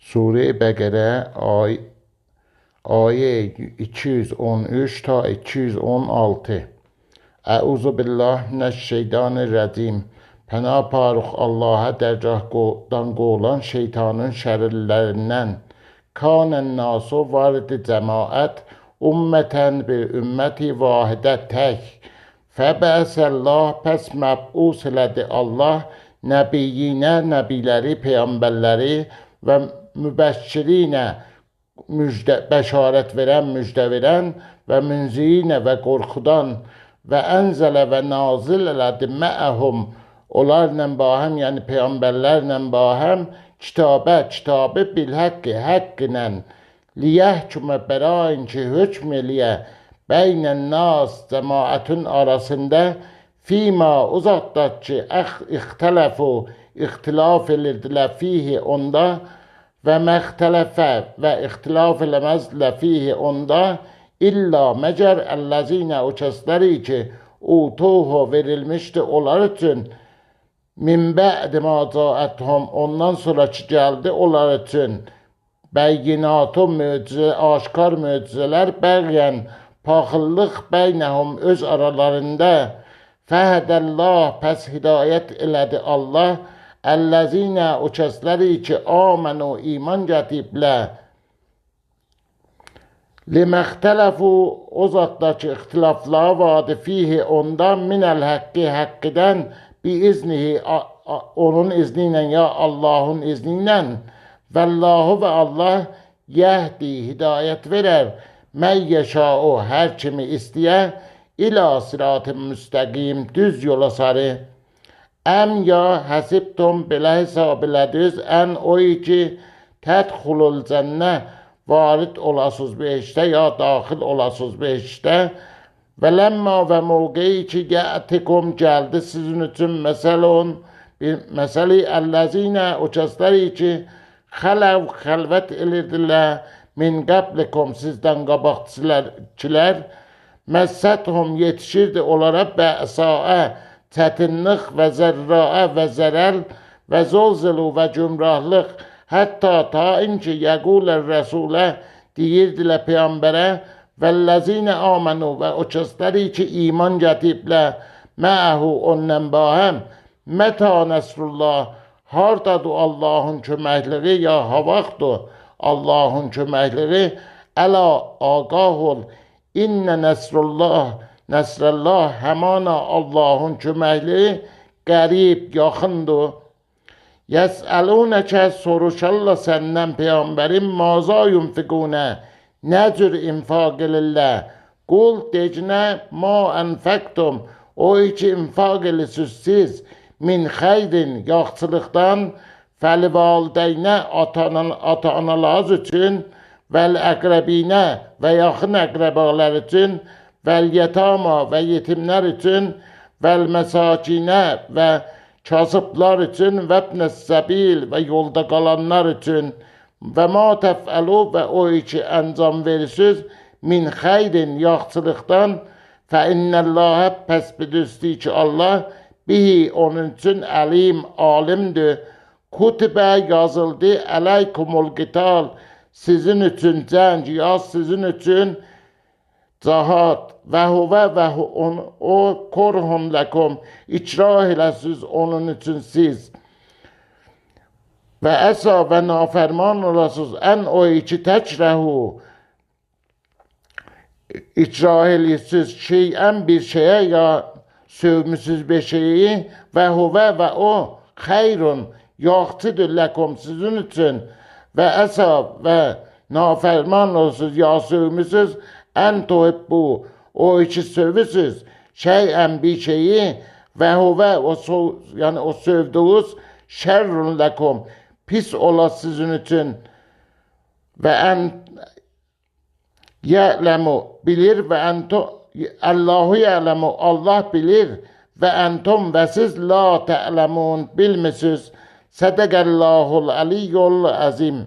Surə-i Bəqərə ayə 213 ta 216. Əuzu billah minəşşeytanirracim. Pənah aparıq Allaha dərgahdan qovulan şeytanın şərirlərindən. Kanən nasu var idi cəmaət, ümmətən bir ümməti vahidə tək. Fəbəsəllah, pəs məbus elədi Allah nəbiyyinə, nəbiləri, peyğəmbərləri və mübəşşirinə, müjdə, bəşarət verən, müjdə verən və münzirinə və qorxudan və ənzələ və nazil elədi məəhum, onlarla bahəm, yəni peyğəmbərlərlə bahəm, kitabə, kitabı bil həqqi, həqqinə, liyəhkümə bərain ki, hökm eləyə, beynən nas, cəmaətin arasında, fima, uzaqda ki, ixtələfu, ixtilaf edirdilər fihi onda və məxtələfə və ixtilaf eləməzdilər fihi onda illa məcər əlləzinə o kəsləri ki, utuhu verilmişdi onlar üçün min bə'di ma caəthum, ondan sonra ki gəldi onlar üçün bəyyinatı möcüzə, aşkar möcüzələr bəğyən, paxıllıq bəynəhum öz aralarında. Fəhədəllah, pəs hidayət elədi Allah əlləzinə o kəsləri ki, amənu, iman gətiriblər. Liməxtələfu, o zatda ki, ixtilaflar vardı fihi onda minəl həqqi, həqqidən bi iznihi, onun izni ilə ya Allahın izni ilə. Vəllahu və Allah yəhdi, hidayət verər mən yeşəu, hər kimi istəyə, ilə sirat-ı müstəqim, düz yola sarı. Əm ya həsibtum, belə hesab elədiniz, ən o ki, tədxulul cənnə, varid olasınız behişdə ya daxil olasınız behişdə. Və ləmma və mövqeyi ki, gətikum, gəldi sizin üçün məsəlun, bir məsəli əlləzinə, o kəsləri ki, xələv, xəlvət elirdilər, min qəblikum, sizdən qabaqçılar, məssəthum, yetişirdi onlara bəsaə, çətinlik və zərraə və zərəl və zolzulu və gümrahlıq, hətta ta inki yəqulər rəsulə, deyirdilər peyğəmbərə, vəlləzinə amanu və o kəsləri ki, iman gətiriblər, məəhu, onunla bahəm, məta nəsrullah, hardadır Allahın köməkliyi ya ha vaxtdır Allahın köməkliyi, əla agah ol, innə nəsrullah, nəsrəllah, həmana Allahın köməkliyi qərib, yaxındır. Yəsəlunəkə, soruşarlar səndən peyğəmbərim, maza yunfiqunə, nə cür infaq elirlər? Qul decinə, ma ənfəqtum, o ki infaq edirsiniz siz, min xeyrin, yaxçılıqdan, fəli valideynə, ata-analarınız üçün, vəl əqrəbinə və yaxın əqrəbalar üçün, vəl yetama və yetimlər üçün, vəl məsakinə və kasıblar üçün, və ibnəs-səbil və yolda qalanlar üçün, və ma təfəlu və o ki əncam verirsiniz, min xeyrin, yaxçılıqdan, fə innəllahə, pəs bilirsiz ki, Allah bihi, onun üçün əlim, alimdir. Kutibə, yazıldı, əleykumul qital, sizin üçün cəng, ya sizin üçün cahad və huvə və o korhun ləkum, ikrah eləsiz onun üçün siz. Və əsa və nafərman olasınız, ən o iki təkrəhu, ikrah eləyirsiniz şeyən bir şeyə ya sövmüsüz bir şeyi və huvə və o xeyrun, yaxçıdır ləkum sizin üçün və əsa və nafərman olsunuz ya sövmüsüz, ən tuhibbu, o iki sövüsüz, şeyən bir şeyi və huvə o, yəni o sövdüğünüz şerrun ləkum, pis ola sizin üçün və ən yələmu, bilir və əntu, Allahu yələmu, Allah bilir və entum və siz la tə'ləmun, bilmirsiniz. Sədəqəllahul əliyyul əzim.